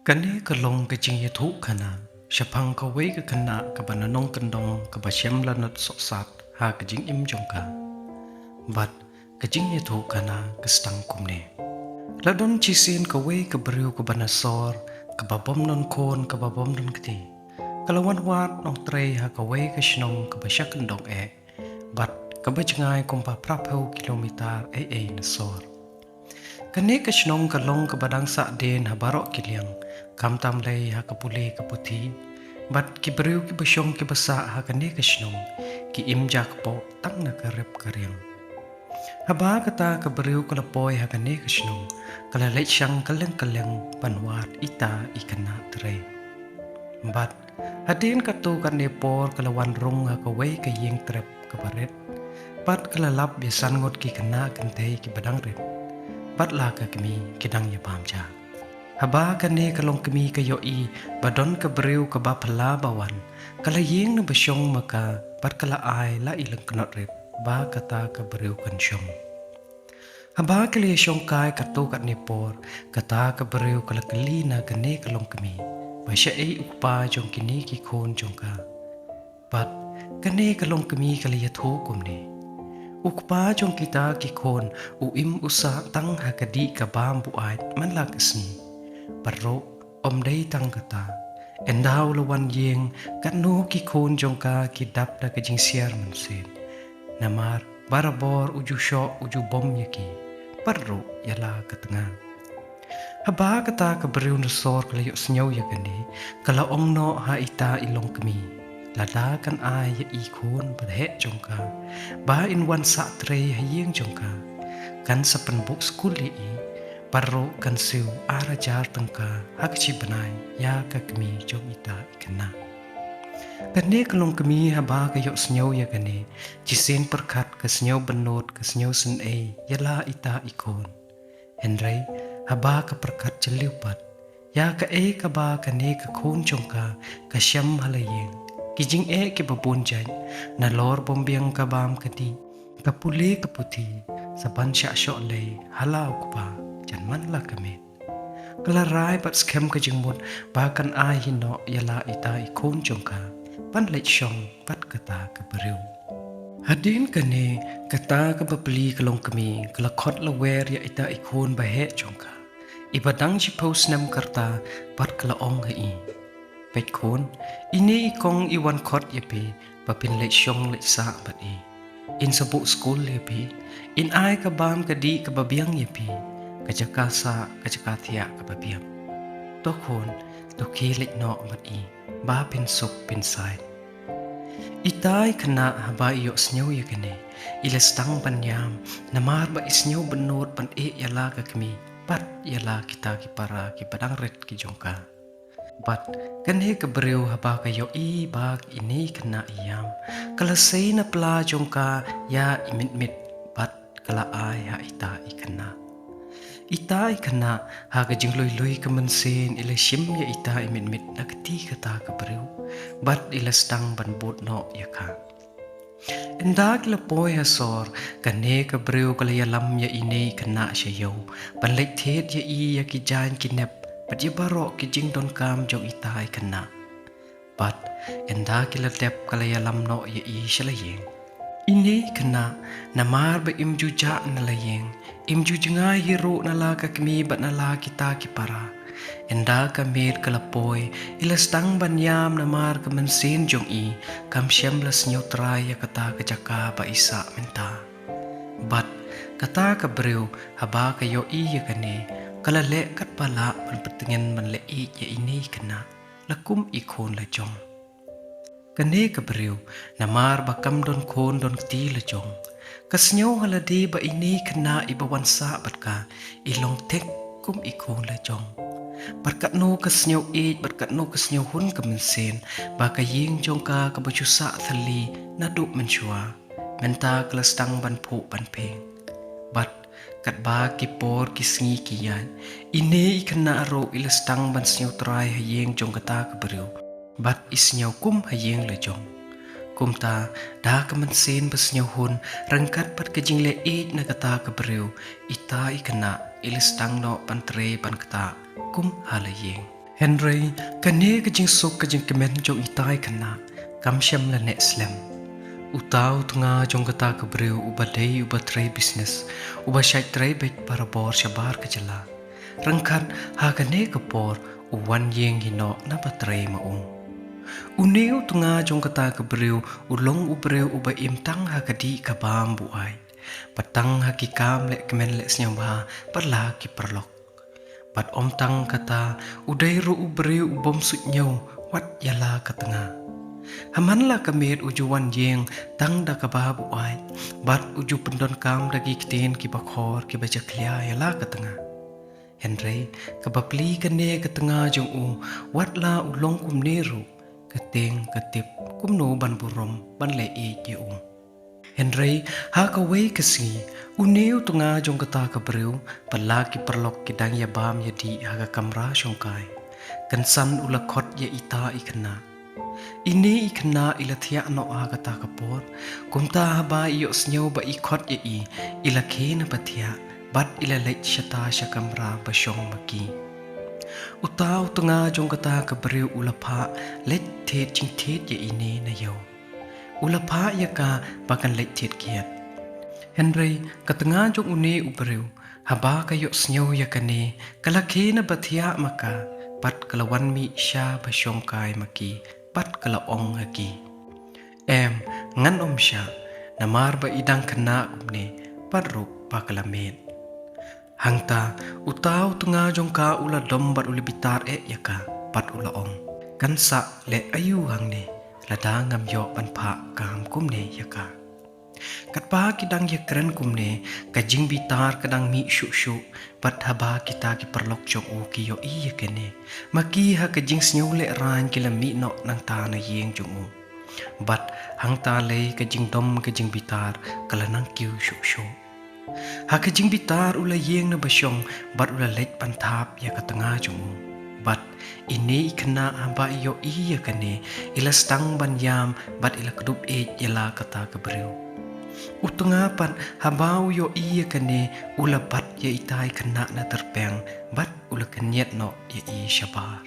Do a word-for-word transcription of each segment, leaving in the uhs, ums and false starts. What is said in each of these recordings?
Kane ka long ka jingïathuhkhana shaphang kawei ka khynnah kaba na nongkyndong kaba shem la nud sohsat ha ka jingim jong ka. Bad ka jingïathuhkhana ka sdang kumne. La don shisien kawei ka briew kaba na sor, kaba bym don khun, kaba bym don kti. Ka la wan wad nongtrei ha kawei ka shnong kaba sha kyndong eh, bad kaba jngai kumba phra phew kilometer ei ei na sor. Kane ka shnong ka long kaba dang sahdien ha baroh ki liang, khamtam lei ha ka pule ka puthi. Bad ki briew kiba shong kiba sah ha kane ka shnong ki im jakpoh tang na ka rep ka riang. Haba kata ka briew ka la poi ha kane ka shnong, ka la leit shang kylleng kylleng ban wad ita i khynnah trei. Bad hadien katto katne por ka la wan rung ha kawei ka ïing trep kaba rit. Bad ka la lap ïa san ngut ki khynnah kynthei kiba dang rit, bad la ka kmie ki dang ïa bam ja. Haba kane ka longkmie ka ïohi ba don ka briew kaba phylla ba wan, ka la ïeng na ba shong ma ka, bad ka la ai la i lyngknot rit ba kata ka briew kan shong. Haba ki la ïa shong kai katto katne por, kata ka briew ka la kylli na kane ka longkmie ba shaei u kpa jong kine ki khun jong ka. Bad kane ka longkmie ka la ïathuh kumne: U kpa jong kita ki khun u im u sah tang ha ka dih ka bam buaid man la ka sngi. Bad ruh ym dei tang kata, ynda u la wan ïeng, katno ki khun jong ka ki dap da ka jingsiar mynsiem. Namar barabor u ju shoh u ju bom ïa ki, bad ruh ïa la ka tnga. Haba kata ka briew na sor ka la ïohsngew ïa kane, ka la ong noh ha ita i longkmie: Lada kan ai ïa i khun ba heh jong ka ba in wan sah trei ha ïing jong ka, kan sa pynbuh skul ïa i, bad ruh kan siew ar hajar tyngka ha ka shi bnai ïa ka kmie jong ita i khynnah. Kane ka longkmie haba ka ïohsngew ïa kane, shisien pyrkhat ka sngew bynnud ka sngew synei ïa la ita i khun. Hynrei haba ka pyrkhat jylliew pat ïa kaei kaba kane ka khun jong ka ka shem ha la ïing, ki jingeh kiba bun jait, nalor bym biang ka bam ka dih, ka pule ka puthi, sa ban shah shoh lei ha la u kpa jan man la ka miet. Ka la rai bad skhem ka jingmut ba kan ai hi noh ïa la ita i khun jong ka ban leit shong bad kata ka briew. Hadien kane, kata kaba plie ka longkmie ka la khot lawer ïa ita i khun ba heh jong ka, iba dang shiphew snem ka rta, bad ka la ong ha i: Peit khun, ine i kong i wan khot ïa phi ba phin leit shong leit sah bad i. In sa buh skul ïa phi, in ai ka bam ka dih kaba biang ïa phi, ka jaka sah, ka jaka thiah kaba biang. To khun, to khie leit noh bad i ba phin suk phin said. Ita i khynnah haba i ïohsngew ïa kane, i la sdang ban ïam, namar ba i sngew bynnud ban ïeh ïa la ka kmie bad ïa la kita ki para kiba dang rit ki jong ka. Bad kane ka briew haba ka ïohi ba ine i khynnah i ïam, ka la sei na pla jong ka ïa i mitmit bad ka la ai ha ita i khynnah. Ita i khynnah ha ka jinglui lui ka mynsiem i la shim ïa ita i mitmit na kti kata ka briew, bad i la sdang ban bud noh ïa ka. Ynda ki la poi ha sor, kane ka briew ka la ïalam ïa ine i khynnah sha ïew ban leit thied ïa i ïa ki jaiñ ki nep bad ïa baroh ki jingdonkam jong ita i khynnah. Bad ynda ki la dep ka la ïalam noh ïa i sha la ïing. Ine i khynnah, namar ba im ju jah na la ïing, im ju jngai hi ruh na la ka kmie bad na la kita ki para, ynda ka miet ka la poi, i la sdang ban ïam namar ka mynsiem jong i kam shym la sngewtrai ïa kata ka jaka ba i sah mynta. Bad kata ka briew haba ka ïohi ïa kane, ka la leh katba lah ban pyntngen ban leh ïeit ïa ine i khynnah la kum i khun la jong. Kane ka briew, namar ba kam don khun don kti la jong, ka sngew ha lade ba ine i khynnah iba wan sah bad ka i long thik kum i khun la jong. Bad katno ka sngew ïeit bad katno ka sngew hun ka mynsiem ba ka ïing jong ka kaba ju sah thylli naduh mynshuwa, mynta ka la sdang ban phuh ban phieng. Bad katba ki por ki sngi ki ïaid, ine i khynnah ruh i la sdang ban sngewtrai ha ïing jong kata ka briew, bad i sngew kum ha ïing la jong. Kumta, da ka mynsiem ba sngewhun ryngkat bad ka jingleh ïeit na kata ka briew, ita i khynnah i la sdang noh ban trei ban ktah kum ha la ïing. Hynrei kane ka jingsuk ka jingkmen jong itai i khynnah kam shym la neh slem. Uta u tnga jong kata ka briew uba dei uba trei business, uba shait trei beit barabor shabar ka jylla, ryngkat ha kane ka por u wan ïeng hi noh na ba trei ma u. Une u tnga jong kata ka briew u long u briew uba im tang ha ka dih ka bam buaid, bad tang ha ki kam leh kmen leh sngewbha bad la ki paralok. Bad ym tang kata, u dei ruh u briew u bym suidñiew wat ïa la ka tnga. Ha man la ka miet u ju wan ïeng tang da kaba buaid, bad u ju pyndonkam da ki ktien kiba khor kiba jakhlia ïa la ka tnga. Hynrei kaba plie kane ka tnga jong u, wat la u long kumne ruh, ka tieng ka tip kumno ban burom ban leh ïeit ïa u. Hynrei ha kawei ka sngi, une u tnga jong kata ka briew bad la ki paralok ki dang ïa bam ïa dih ha ka kamra shongkai, kynsan u la khot ïa ita i khynnah. Ine i khynnah i la thiah noh ha kata ka por, kumta haba i ïohsngew ba i khot ïa i, i la khie na ba thiah bad i la leit shata sha kamra ba shong ma ki. Uta u tnga jong kata ka briew u la phah leit thied jingthied ïa ine na ïew. U la phah ïa ka ba kan leit thied kiad. Hynrei ka tnga jong une u briew, haba ka ïohsngew ïa kane, ka la khie na ba thiah ma ka, bad ka la wan mih sha ba shongkai ma ki, bad ka la ong ha ki, "Em, ngan ym shah, namar ba i dang khynnah kumne, bad ruh ba ka la miet." Hangta, uta u tnga jong ka u la dom bad u la bitar eh ïa ka, bad u la ong, "Kan sah leh aïu hangne, lada ngam ïoh ban phah kam kumne ïa ka?" Katba ki dang ïakren kumne, ka jingbitar ka dang mih shuh shuh, bad haba kita ki paralok jong u ki ïohi ïa kane, ma ki ha ka jingsngew lehraiñ ki la mih noh nangta na ïing jong u. Bad hangta lei ka jingdom ka jingbitar ka la nang kiew shuh shuh. Ha ka jingbitar u la ïeng na ba shong, bad u la leit ban thap ïa ka tnga jong u. Bad ine i khynnah haba i ïohi ïa kane, i la sdang ban ïam, bad i la kdup ïeit ïa la kata ka briew. U tnga pat haba u ïohi ïa kane, u la bat ïa itai i khynnah na tyrpeng, bad u la kynñiat noh ïa i shabar.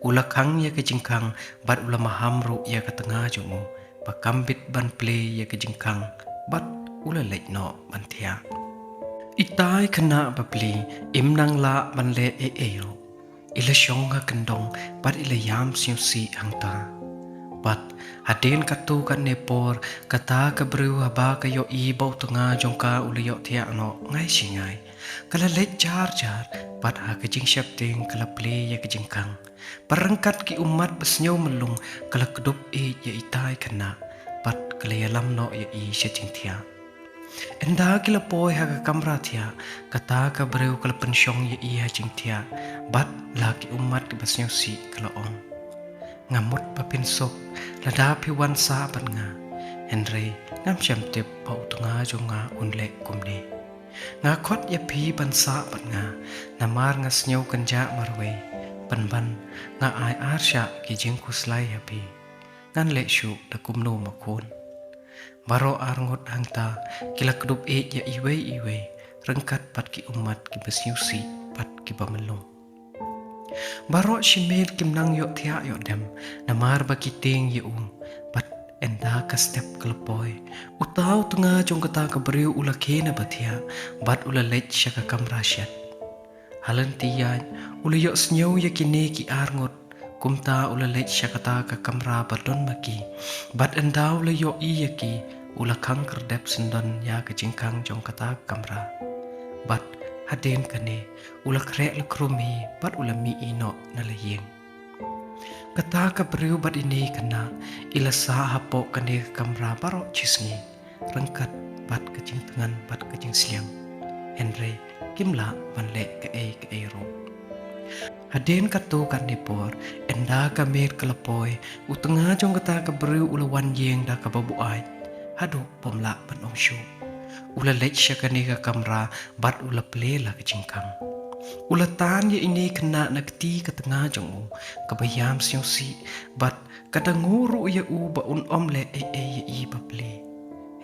U la khang ïa ka jingkhang, bad u la maham ruh ïa ka tnga jong u, ba kam bit ban plie ïa ka jingkhang, bad u la leit noh ban thiah. Itai i khynnah ba plie, im nang lah ban leh ei ei ruh. I la shong ha kyndong, bad i la ïam sngewsih hangta. Bad hadien katto katne por, kata ka briew haba ka ïohi ba u tnga jong ka u la ïohthiah noh ngai shi ngai, ka la leit jar jar, bad ha ka jingsheptieng ka la plie ïa ka jingkhang. Bad ryngkat ki ummat ba sngewmlung ka la kdup ïeit ïa itai i khynnah, bad ka la ïalam noh ïa i sha jingthiah. Ynda ki la poi ha ka kamra thiah, kata ka briew ka la pynshong ïa i ha jingthiah, bad la ki ummat kiba sngewsih ka la ong, "Nga mut ba phin suk lada phi wan sah bad nga, hynrei ngam shym tip ba u tnga jong nga un leh kumne. Nga khot ïa phi ban sah bad nga, namar nga sngew kynjah marwei, pynban nga ai ar shah ki jingkhuslai ha phi. Ngan leh shuh da kumno ma khun?" Baroh arngut hangta ki la kdup ïeit ïa iwei iwei, ryngkat bad ki ummat kiba sngewsih bad kiba mlung. Baroh shimet kim nang ïohthiah ïoh dem, namar ba ki tieng ïa u. Bad ynda ka step ka la poi, uta u tnga jong kata ka briew u la khie na ba thiah, bad u la leit sha ka kamra shet. Ha lynti ïaid, u la ïohsngew ïa kine ki arngut, kumta u la leit sha kata ka kamra ba don ma ki. Bad ynda u la ïohi ïa ki, u la khang kyrdep syndon ïa ka jingkhang jong kata ka kamra. Bad hadien kane, u la khreh la khrum hi, bad u la mih hi noh na la ïing. Kata ka briew bad ine i khynnah, i la sah hapoh kane ka kamra baroh shi sngi, ryngkat bad ka jingthngan bad ka jingsliang. Hynrei kim lah ban leh kaei kaei ruh. Hadien katto katne por, ynda ka miet ka la poi, u tnga jong kata ka briew u la wan ïeng da kaba buaid, haduh bym lah ban ong shuh. U la leit sha kane ka kamra, bad u la plie la ka jingkhang. U la tan ïa ine i khynnah na kti ka tnga jong u, kaba ïam sngewsih, bad ka da nguh ruh ïa u ba un ym leh ei ei ïa i ba plie.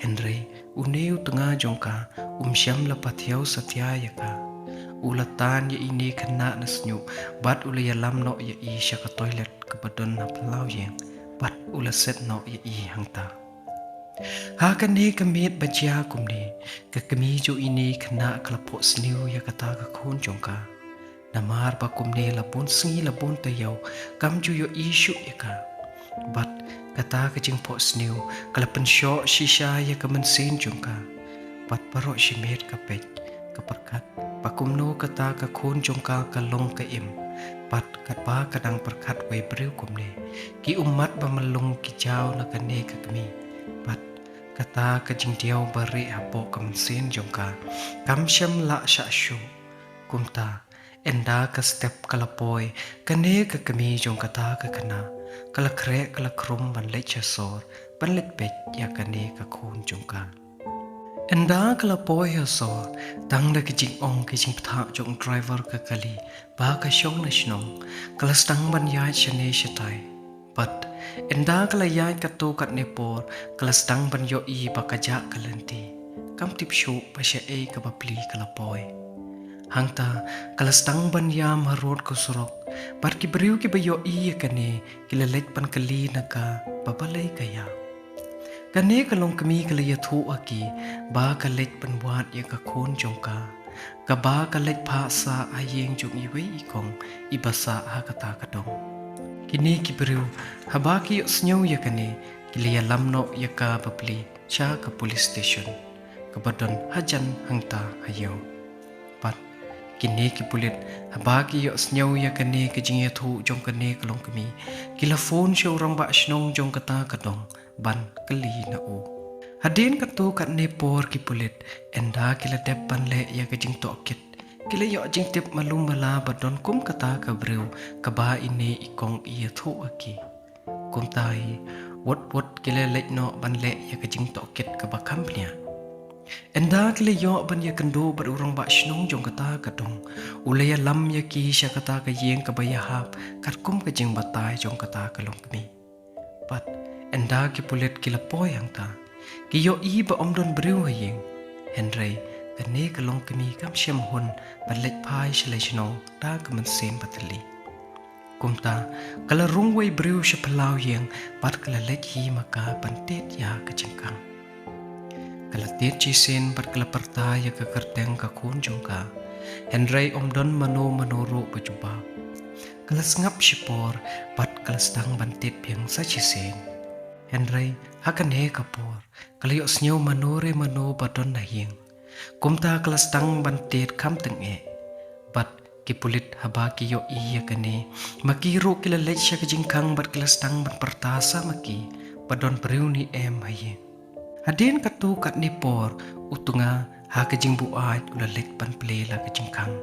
Hynrei une u tnga jong ka, um shym la pathiaw satia ïa ka. U la tan ïa ine i khynnah na shñiuh bad u la ïalam noh ïa i sha ka toilet kaba don ha phyllaw ïing bad u la set noh ïa i hangta. Ha kane ka miet ba jia kumne, ka kmie jong ine i khynnah ka la phohsniew ïa kata ka khun jong ka. Namar ba kumne la bun sngi la bun taïew kam ju ïohi shuh ïa ka. Bad kata ka jingphohsniew ka la pynshoh shisha ïa ka mynsiem jong ka. Bad baroh shi miet ka peit, ka pyrkhat ba kumno kata ka khun jong ka ka long ka im. Bad katba ka dang pyrkhat wei briew kumne, ki ummat ba myllung ki jaw na kane ka kmie. Bad kata ka jingdiaw ba rieh hapoh ka mynsiem jong ka kam shym lah shah shuh. Kumta, ynda ka step ka la poi, kane ka kmie jong kata ka khynnah ka la khreh ka la khrum ban leit sha sor, ban leit peit ïa kane ka khun jong ka. Ynda ka la poi ha sor, tang da ka jingong ka jingbthah jong u driver ka kali ba ka shong na shnong, ka la sdang ban ïaid shane shatai. Bad ynda ka la ïaid katto katne por, ka la sdang ban ïohi ba ka jah ka lynti. Kam tip shuh ba shaei kaba plie ka la poi. Hangta ka la sdang ban ïam harud ka surok. Bad ki briew kiba ïohi ïa kane ki la leit ban kylli na ka ba balei ka ïam. Kane ka longkmie ka la ïathuh ha ki ba ka leit pynwad ïa ka khun jong ka, kaba ka leit phah sah ha ïing jong iwei i kong iba sah ha kata ka dong. Kine ki briew, haba ki ïohsngew ïa kane, ki la ïalam noh ïa ka bapli sha ka police station kaba don hajan hangta ha ïew. Bad kine ki pulit, haba ki ïohsngew ïa kane ka jingïathuh jong kane ka longkmie, ki la phone sha u rangbah shnong jong kata ka dong ban kylli na u. Hadien katto katne por ki pulit, ynda ki la dep ban leh ïa ka jingtohkit, ki la ïoh jingtip malu mala ba don kum kata ka briew kaba ine i kong i ïathuh ha ki. Kumta hi, wut wut ki la leit noh ban leh ïa ka jingtohkit kaba kham bniah. Ynda ki la ïoh ban ïakynduh bad u rangbah shnong jong kata ka dong, u la ïalam ïa ki sha kata ka ïing kaba ïahap katkum ka jingbatai jong kata ka longkmie. Bad ynda ki pulit ki la poi hangta, ki ïohi ba ym don briew ha ïing. Hynrei kane ka longkmie kam shym hun ban leit phai sha la shnong da ka mynsiem ba thylli. Kumta ka la rung wei briew sha phyllaw ïing bad ka la leit hi ma ka ban tied ïa ka jingkhang. Ka la tied shisien bad ka la pyrta ïa ka kyrteng ka khun jong ka. Hynrei ym don mano mano ruh ba jubab. Ka la sngap shipor bad ka la sdang ban tied biang sa shisien. Hynrei ha kane ka por ka la ïohsngew mano re mano ba don ha ïing. Kumta ka la sdang ban tied kham tyngeh. Bad ki pulit haba ki ïohi ïa kane, ma ki ruh ki la leit sha ka jingkhang bad ki la sdang ban pyrta sa ma ki ba don briew ne em ha ïing. Hadien katto katne por, u tnga ha ka jingbuaid u la leit ban plie la ka jingkhang.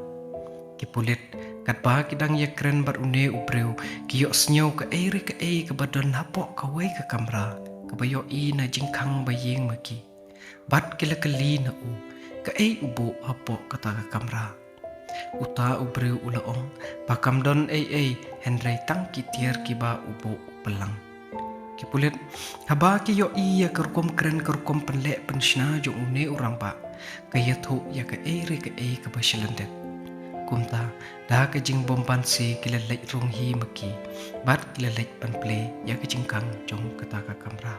Ki pulit, katba ki dang ïakren bad une u briew, ki ïohsngew kaei re kaei kaba don hapoh kawei ka kamra kaba ïohi na jingkhang ba ïeng ma ki. Bad ki la kylli na u, kaei u buh hapoh kata ka kamra. Uta u briew u la ong ba kam don ei ei, hynrei tang ki tiar kiba u buh u pynlang. Ki pulit, haba ki ïohi ïa ka rukom kren ka rukom pynleh pynshna jong une u rangbah, ka ïathuh ïa kaei re kaei kaba shlyndet. Kumta da ka jingbymbanse ki la leit rung hi ma ki bad ki la leit ban plie ïa ka jingkhang jong kata ka kamra.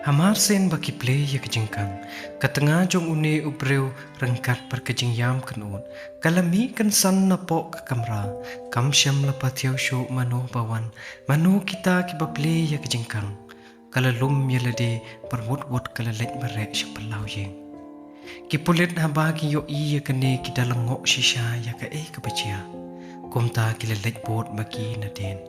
Hamar sien ba ki plie ïa ka jingkhang, ka tnga jong une u briew ryngkat bad ka jingïam kynnoh ka la mih kynsan napoh ka kamra. Kam shym la pathiaw shuh mano ba wan, mano kita kiba plie ïa ka jingkhang. Ka la lum ïa lade bad wut wut ka la leit mareh sha phyllaw ïing. Ki pulit haba ki ïohi ïa kane ki da lyngngoh shisha ïa kaei kaba jia. Kumta ki la leit bud ma ki nadien.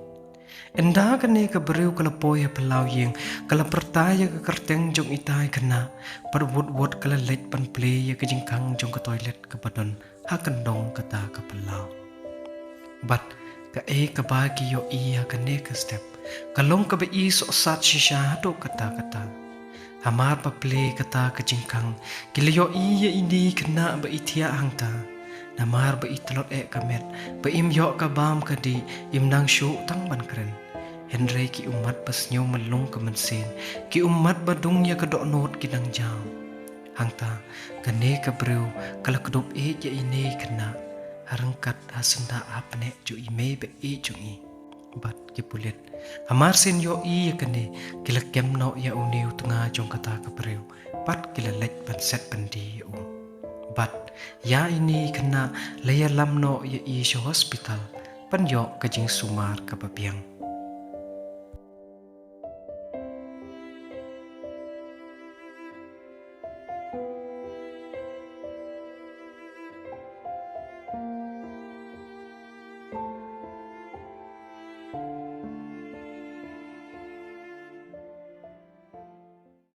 Ynda kane ka briew ka la poi ha phyllaw ïing, ka la pyrta ïa ka kyrteng jong itai i khynnah bad wut wut ka la leit ban plie ïa ka jingkhang jong ka toilet kaba don ha kyndong kata ka phyllaw. Bad kaei kaba ki ïohi ha kane ka step ka long kaba i sohsat shisha haduh katta katta. Hamar ba plie kata ka jingkhang, ki la ïohi ïa ine i khynnah ba i thiah hangta. Namar ba i tlot eh ka met, ba im ïoh ka bam ka dih, im nang shuh tang ban kren. Hynrei ki ummat ba sngewmyllung ka mynsiem, ki ummat ba dung ïa ka dohnud ki dang jaw. Hangta kane ka briew ka la kdup ïeit ïa ine i khynnah ha ryngkat ha syndah ha pneh jong i mei ba ïeit jong i. Bad ki pulit hamar sien ïohi ïa kane ki la kem noh ïa une u tnga jong kata ka briew bad ki la leit ban set ban die ïa u. Bad ïa ine i khynnah la ïalam noh ïa i sha hospital ban ïoh ka jingsumar kaba biang.